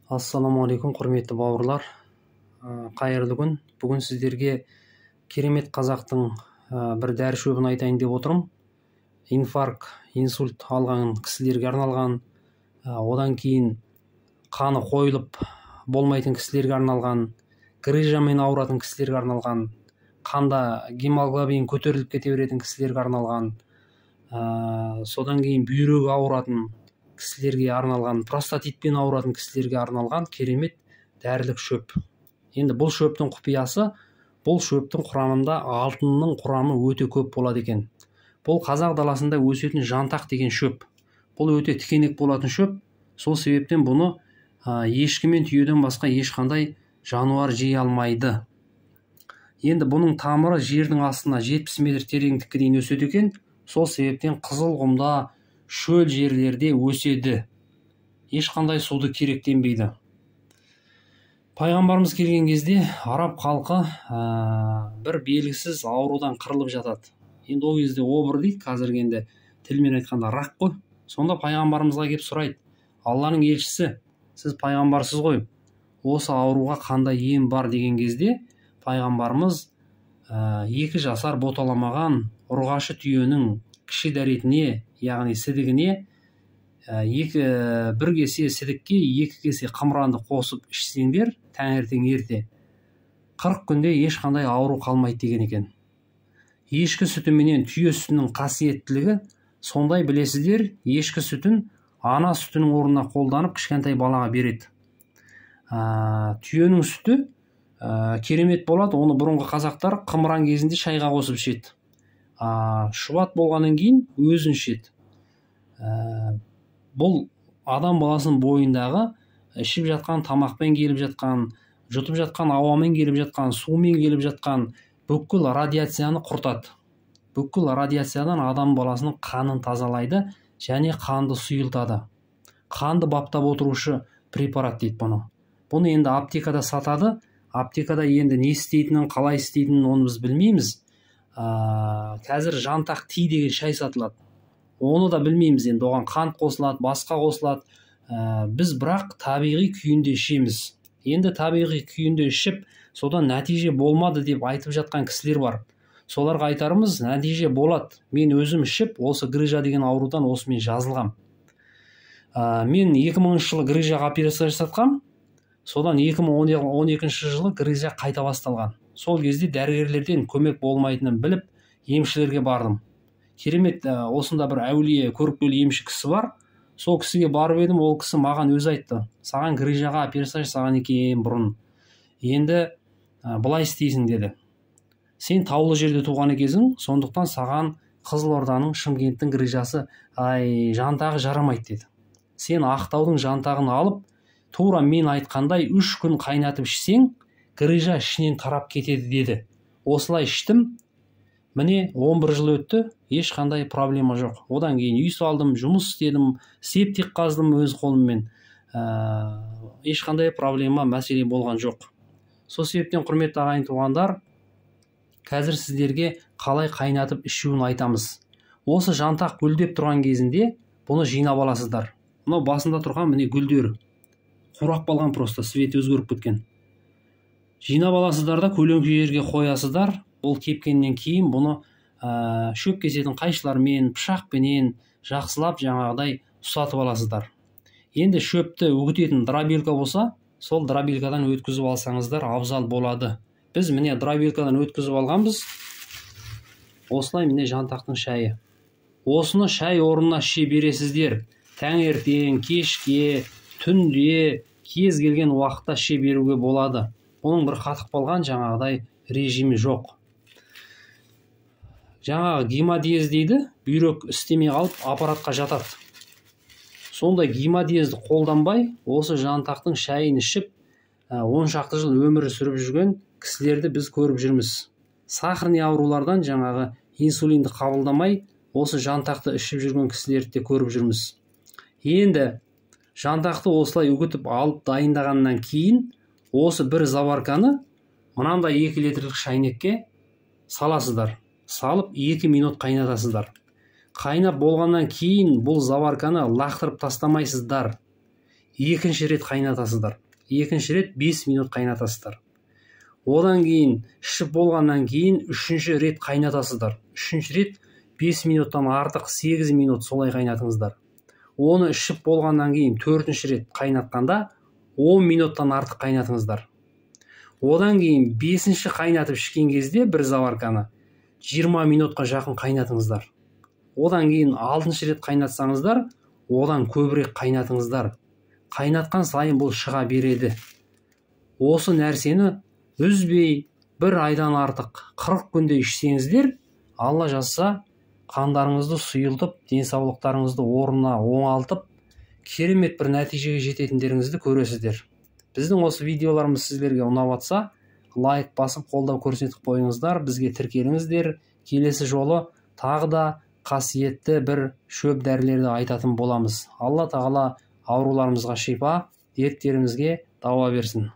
Ассалаумағалейкум, құрметті бауырлар. Қайырлы күн. Бүгін сіздерге керемет қазақтың бір дәрі шөбін айтайын деп отырмын. Инфаркт, инсульт алған кісілерге арналған, одан кейін қаны қойылып болмайтын кісілерге арналған, грыжамен ауыратын кісілерге арналған, қанда гемоглобин көтеріліп кете беретін кісілерге арналған, содан кейін бүйрегі ауыратын кісілерге арналған, простатитпен ауыратын кісілерге арналған керемет дәрілік шөп. Енді бұл шөптің құпиясы, бұл шөптің құрамында алтынның құрамы өте көп болады екен. Бұл қазақ даласында өсетін жантақ деген шөп. Бұл өте тікенек болатын шөп. Сол себептен бұны ешкі мен түйеден басқа ешқандай жануар жей алмайды. Енді бұның тамыры жердің астына 70 метр тереңдікке дейін өседі екен. Сол себептен қызыл құмда, шөл жерлерде өседі. Ешқандай суды керектенбейді. Пайғамбарымыз келген кезде араб халқы бір белгісіз аурудан қырылып жатады. Енді ол кезде обыр дейді, қазіргі енді тілмен айтқанда рак қой. Сонда пайғамбарымызға келіп сұрайды: Алланың елшісі, сіз пайғамбарсыз ғой, осы ауруға қандай ем бар деген кезде пайғамбарымыз 2 жасар боталамаған ұрғашы түйенің кіші дәретіне, яғни сідігіне, бір кесе сідікке 2 кесе қымыранды қосып ішсеңдер таңертең ерте 40 күнде ешқандай ауру қалмайды деген екен. Ешкі сүті менен түйе сүтінің қасиеттілігі сондай, білесіздер, ешкі сүтін ана сүтінің орнына қолданып кішкентай балаға береді. Түйенің сүті керемет болады, оны бұрынғы қазақтар қымыран кезінде шайға қосып ішеді. Шұбат болғаннан кейін өзін ішеді. Бұл адам баласының бойындағы ішіп жатқан тамақпен келіп жатқан, жұтып жатқан ауамен келіп жатқан, сумен келіп жатқан бүкіл радиацияны құртады. Бүкіл радиациядан адам баласының қанын тазалайды және қанды сұйылтады. Қанды баптап отырушы препарат дейді бұны. Бұны енді аптекада сатады. Аптекада енді не істейтінін, қалай істейтінін оны біз білмейміз. Қазір жантақ ти деген шай сатылады. Оны да білмейміз енді, оған қант қосылады, басқа қосылады. Біз бірақ табиғи күйінде ішеміз. Енді табиғи күйінде ішіп, содан нәтиже болмады деп айтып жатқан кісілер бар. Соларға айтарымыз, нәтиже болады. Мен өзім ішіп, осы грыжа деген аурудан осымен жазылғам. Мен 2000 жылы грыжаға операция жасатқам. Содан 2012 жылы грыжа қайта басталған. Сол кезде дәрігерлерден көмек болмайтынын біліп, емшілерге бардым. Керемет, осында бір әулие көріпкел емші кісі бар. Сол кісіге барып едім, ол кісі маған өзі айтты: саған грыжаға операция жасаған екен бұрын. Енді былай істейсің деді. Сен таулы жерде туған екенсің, сондықтан саған Қызылорданың, Шымкенттің грыжасы, жантағы жарамайды деді. Сен Ақтаудың жантағын алып, тура мен айтқандай 3 күн қайнатып ішсең, грыжа ішінен тарап кетеді деді. Осылай іштім. Міне 11 жыл өтті, ешқандай проблема жоқ. Одан кейін үй салдым, жұмыс істедім, септик қаздым өз қолыммен. Ешқандай проблема, мәселе болған жоқ. Сол себептен, құрметті ағайын туғандар, қазір сіздерге қалай қайнатып ішуін айтамыз. Осы жантақ гүлдеп тұрған кезінде бұны жинап аласыздар. Мынау басында тұрған міне гүлдері қурап қалған, просто цветі өзгеріп кеткен. Жинап аласыздар да көлеңке жерге қоясыздар. Бұл кепкеннен кейін бұны шөп кесетін қайшылармен, пышақпенен жақсылап жаңағыдай ұсатып аласыздар. Енді шөпті үгітетін дробилка болса, сол дробилкадан өткізіп алсаңыздар абзал болады. Біз міне дробилкадан өткізіп алғанбыз. Осылай міне жантақтың шайы. Осыны шай орнына іше бересіздер. Таңертең, кешке, түнде, кез келген уақытта іше беруге болады. Бұның бір қатып қалған жаңағыдай режимі жоқ. Жаңағы гемодиез дейді, бүйрек істемей қалып аппаратқа жатады. Сондай гемодиезді қолданбай, осы жантақтың шайын ішіп, 10 шақты жыл өмір сүріп жүрген кісілерді біз көріп жүрміз. Сахарный аурулардан жаңағы инсулинді қабылдамай, осы жантақты ішіп жүрген кісілерді де көріп жүрміз. Енді жантақты осылай үгітіп алып дайындағаннан кейін, осы бір заварканы мынандай 2 литрлік шайнекке саласыздар. Салып 2 минут қайнатасыздар. Қайнап болғаннан кейін бұл заварканы лақтырып тастамайсыздар. Екінші рет қайнатасыздар. Екінші рет 5 минут қайнатасыздар. Одан кейін ішіп болғаннан кейін үшінші рет қайнатасыздар. Үшінші рет 5 минуттан артық 8 минут солай қайнатыңыздар. Оны ішіп болғаннан кейін төртінші рет қайнатқанда 10 минуттан артық қайнатыңыздар. Одан кейін бесінші қайнатып ішкен кезде бір заварканы 20 минутқа жақын қайнатыңыздар. Одан кейін алтыншы рет қайнатсаңыздар, одан көбірек қайнатыңыздар. Қайнатқан сайын бұл шыға береді. Осы нәрсені үзбей бір айдан артық 40 күнде ішсеңіздер, Алла жазса, қандарыңызды сұйылтып, денсаулықтарыңызды орнына оңалтып, керемет бір нәтижеге жететіндеріңізді көресіздер. Біздің осы видеоларымыз сіздерге ұнап жатса, лайк басып қолдау көрсетіп қойыңыздар, бізге тіркеліңіздер. Келесі жолы тағы да қасиетті бір шөп дәрілерді айтатын боламыз. Алла тағала ауруларымызға шипа, дерттерімізге дауа берсін.